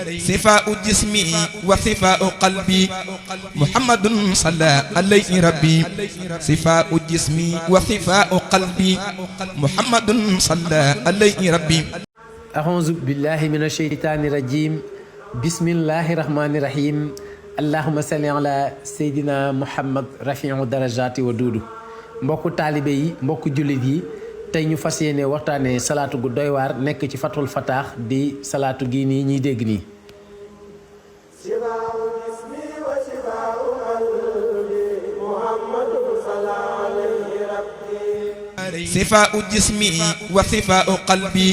صفاء جسمي وصفاء قلبي محمد صلى عليه ربي صفاء جسمي وصفاء قلبي محمد صلى عليه ربي أعوذ بالله من الشيطان الرجيم بسم الله الرحمن الرحيم اللهم صل على سيدنا محمد رفيع الدرجات ودود mbokku taalibe yi mbokku jullit yi tey ñu fas yéene waxtaanee salaatu gu doy waar nekk ci fatul fataax di salaatu gi nii ñuy dégg nii صفاء جسمي وصفاء قلبي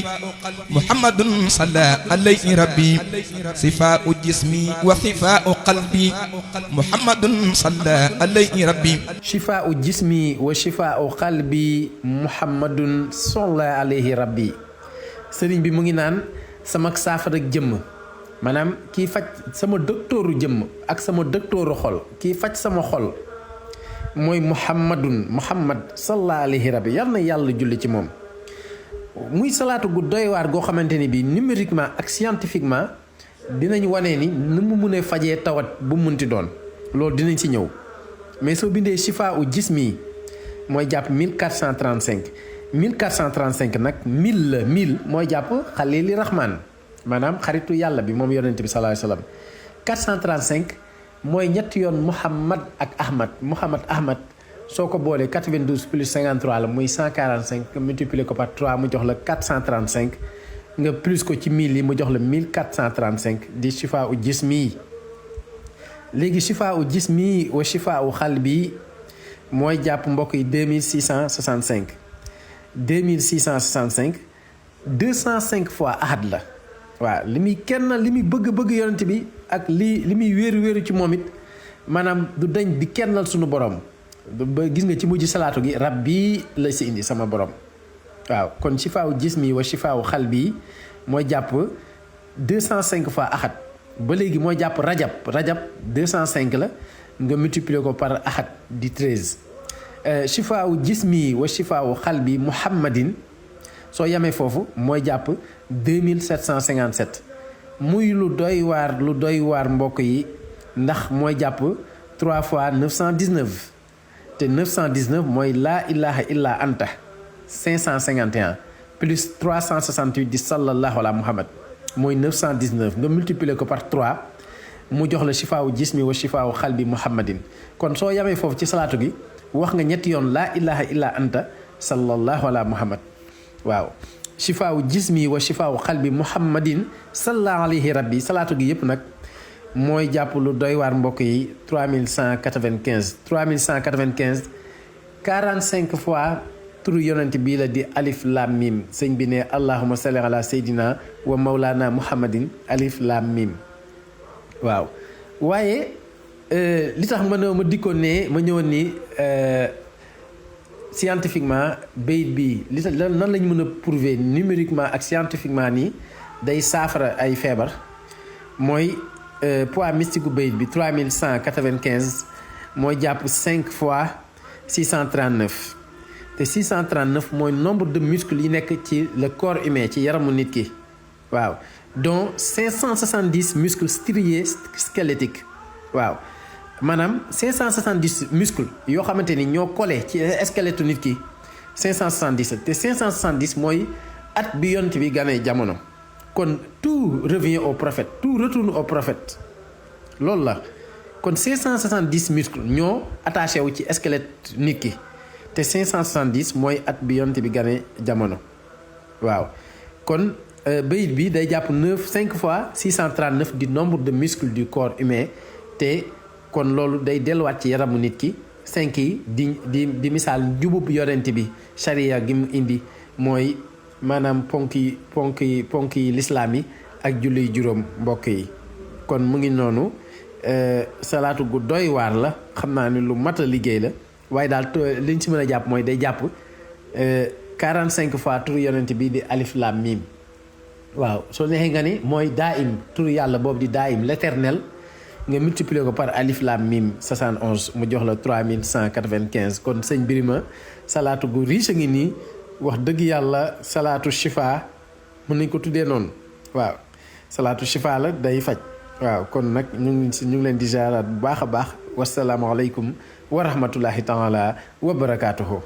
محمد صلى عليه ربي صفاء جسمي وصفاء قلبي محمد صلى عليه ربي شفاء جسمي وشفاء قلبي محمد صلى عليه ربي sëriñ bi mu ngi naan sama saafara jëmm maanaam kii faj sama doktooru jëmm ak sama doktooru xol kii faj sama xol mooy muhammad sallallahu alayhi rabbi yal na yàlla julli ci moom muy salaatu gu doy waar goo xamante ni bi numériquement ak scientifiquement dinañ wane ni nu mu mënee fajee tawat bu munti doon loolu dinañ ci ñëw mais soo bindee shifaa u jismi mooy jàpp 1435 nag 1000 la 1000 mooy jàpp xalili rahman maanaam xaritu yàlla bi moom yonent bi sallallahu alayhi wasallam 435 mooy ñetti yoon Muhammad ak Ahmad soo ko boolee 92 plus 53 la muy 145 nga multiplier ko par 3 mu jox la 435 nga plus ko ci 1000 yi mu jox la 1435 di shifaa u jismi léegi shifaa u jismi wa shifaa u qalbi mooy jàpp mbokk yi 2665 205 fois ahad la waaw li muy bëgg yonent bi ak li muy wéeru ci moom it maanaam du dañ di kennal suñu borom ba gis nga ci mujj salaatu gi rabbi la si indi sama borom waaw kon shifaawu jismi wa shifaawu xalbi mooy jàpp 205 fois ahad ba léegi mooy jàpp rajab 205 la nga multiplier ko par ahad di 13 shifaawu jismi wa shifaawu xalbi muhammadin soo yamee foofu mooy jàpp 2757 muy lu doy waar mbokk yi ndax mooy jàpp 3 fois 919 te 919 mooy laa ilaha illa anta 551 plus 368 di sallallahu ala muhammad mooy 919 nga multiplier ko par 3 mu jox la shifaawu jismi wa shifaawu xalbi muhammadin kon soo yamee foofu ci salaatu gi wax nga ñetti yoon laa ilaha illa anta sallallahu ala muhammad waaw shifaawu jismi wa shifaawu xalbi muhammadin sallallahu alayhi rabbi salaatu gi yëpp nag mooy jàpp lu doy waar mbokk yi 3195 45 fois turu yonent bii la di alif lam mim sëñ bi ne allahumma salli ala seydina wa maulana muhammadin alif lam mim waaw waaye li tax ma ñëwoon ni scientifiquement bayit bi nan lañ mën a prouver numériquement ak scientifiquement nii day saafara ay feebar mooy poids mystique gu bayit bi 3195 mooy jàpp 5 fois 639 te 639 mooy nombre de muscles yi nekk ci le corps humain ci yaramu nit ki waaw dont 570 muscles striés squelettiques waaw maanaam 570 muscles yoo xamante ni ñoo collé ci squelette nit ki 570 te 570 mooy at bi yonent bi ganee jamono kon tout revient au prophète tout retourne au prophète loolu la kon 570 muscles ñoo attaché wu ci squelette nit ki te 570 mooy at bi yonent bi ganee jamono waaw kon bayit bi day jàpp 5 fois 639 di nombre de muscles du corps humain te kon loolu day delluwaat ci yaramu nit ki 5 yi di misaal njubub yonent bi charia gi mu indi mooy maanaam ponk yi lislaam yi ak julli juróom mbokk yi kon mu ngi noonu salaatu gu doy waar la xam naa ni lu mat a liggéey la waaye daal liñ si mën a jàpp mooy day jàpp 45 fois turu yonent bi di alif lam mim waaw soo neexee nga ni mooy daim turu yàlla boobu di daim l'éternel nga multiplier ko par alif lam mim 71 mu jox la 3195 kon sëñ Birima salaatu gu riche a ngi nii wax dëgg yàlla salaatu shifa mën nañ ko tuddee noonu waaw salaatu shifa la day faj waaw kon nag ñu ngi leen di jaaraat bu baax a baax wasalaamaaleykum wa rahmatullahi taala wa barakaatuhu